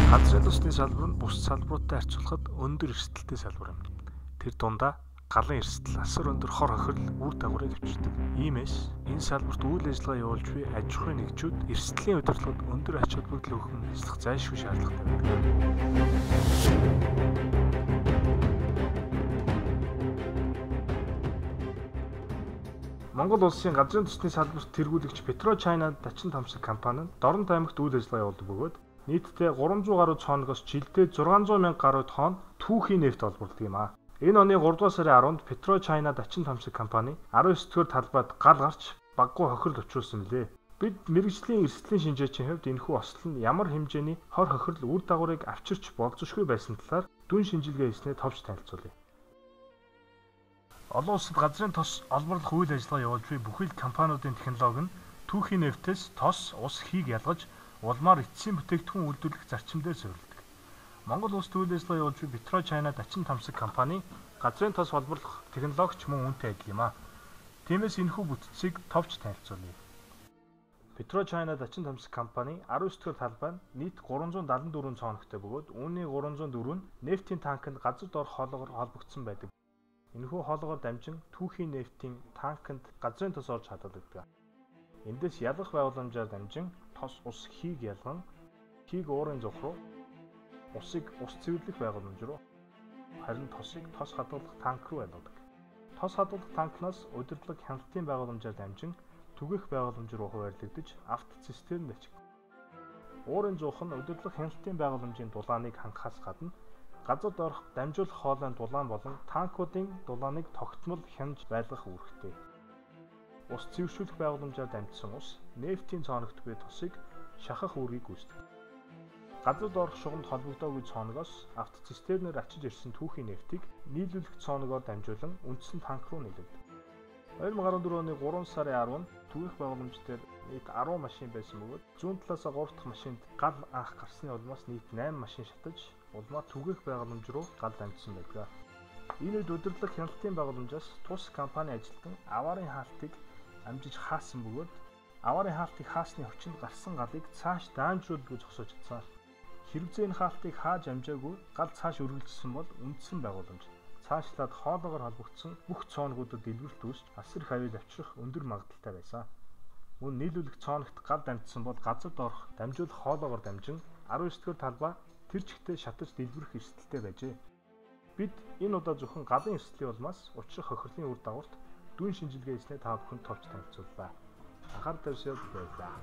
Газрын тосны салбар нь бусад салбаруудтай харьцуулахад өндөр эрсдэлтэй салбар юм. Тэр дундаа галын эрсдэл асар өндөр хор хохирол үр дагаврыг авчирдаг. Иймээс энэ салбарт үйл ажиллагаа явуулж буй аж ахуйн нэгжүүд эрсдлийн удирдлагад өндөр ач холбогдол өгөн ажиллах зайлшгүй шаардлагатай байдаг. Монгол улсын газрын тосны салбарт тэргүүлэгч PetroChina Дачин томсог компани нь Дорнод аймагт үйл ажиллагаа явуулдаг бөгөөд нийтдээ 300 гаруй цооногоос жилдээ 600 мянга гаруй тонн түүхийн нефть олборлодог юм аа. Энэ оны 3 дугаар сарын 10-нд PetroChina Дачин томсог компани 19 дугаар талбайд гал гарч багагүй хохирол учруулсан билээ. Бид мэргэжлийн эрсдлийн шинжээчийн хувьд энэхүү осол нь ямар хэмжээний хор хохирол үр дагаврыг авчирч болзошгүй байсан талаар дүн шинжилгээ хийснээ товч танилцуулъя. Олон улсад газрын тос олборлох үйл ажиллагаа явуулж буй бүхий л компаниудын технологи нь түүхийн нефтээс тос, ус хийг ялгаж улмаар эцсийн бүтээгдэхүүн үйлдвэрлэх зарчим дээр суурилдаг. Монгол улсад үйл ажиллагаа явуулж буй PetroChina Дачин томсог компани газрын тос олборлох технологич мөн үүнтэй адил юм аа. Тиймээс энэхүү бүтцийг товч танилцуулъя. PetroChina Дачин томсог компани 19 дугаар талбай нь нийт 374 цооногтой бөгөөд үүний 304 нь нефтийн танканд газар доорх хоолоогоор холбогдсон байдаг. Энэхүү хоолоогоор дамжин түүхийн нефтийн танканд газрын тос орж хадгалагддаг. Эндээс ялгах байгууламжаар дамжин тос ус хийг ялган хийг уурын зүх руу, усыг ус цэвэрлэх байгууламж руу, харин тосыг тос хадгалах танк руу ялгадаг. Тос хадгалах танкнаас удирдлага хяналтын байгууламжаар дамжин түгээх байгууламж руу хуваарлагдаж автоцистернд очив. Уурын зуух нь удирдлага хяналтын байгууламжийн дулааныг хангахаас гадна газар доорх дамжуулах хоолойн дулаан болон танкуудын дулааныг тогтмол хянаж байлгах үүрэгтэй. Ус цэвэршүүлэх байгууламжаар дамжсан ус нефтийн цооногт буй тосыг шахах үүргийг гүйцэтгэв. Газар доорх шугамд холбогдоогүй цооногоос автоцистернээр авчиж ирсэн түүхийн нефтийг нийлүүлэх цооногоор дамжуулан үндсэн танк руу нийлүүлдэг. 2014 оны 3 сарын 10-нд түгээх байгууламж дээр нийт 10 машин байсан бөгөөд зүүн талаасаа 3 дахь машинд гал анх гарсны улмаас нийт 8 машин шатаж улмаар түгээх байгууламж руу гал дамжсан байдаг. Энэ үед удирдлага хяналтын байгууламжаас тус компани ажилтан аваарын хаалтыг амжиж хаасан бөгөөд аваарын хаалтыг хаасны хүчинд гарсан галыг цааш даанжруулдаггүй зогсоож чадсан. Хэрвээ энэ хаалтыг хааж амжаагүй гал цааш үргэлжилсэн бол үндсэн байгууламж цаашлаад хоолоогоор холбогдсон бүх цооногуудад дэлгэрэлт үүсч асар их аюул авчрах өндөр магадлалтай байсан. Мөн нийлүүлэх цооногт гал дамжсан бол газар доорх дамжуулах хоолоогоор дамжин 19 дугаар талбай тэр чигтээ шатаж дэлбэрэх эрсдэлтэй байжээ. Бид энэ удаа зөвхөн галын эрсдлийн улмаас учрах хохирлын үр дагаварт дүн шинжилгээ хийснээ та бүхэнд товч танилцууллаа. Анхаарал тавьсанд баярлалаа.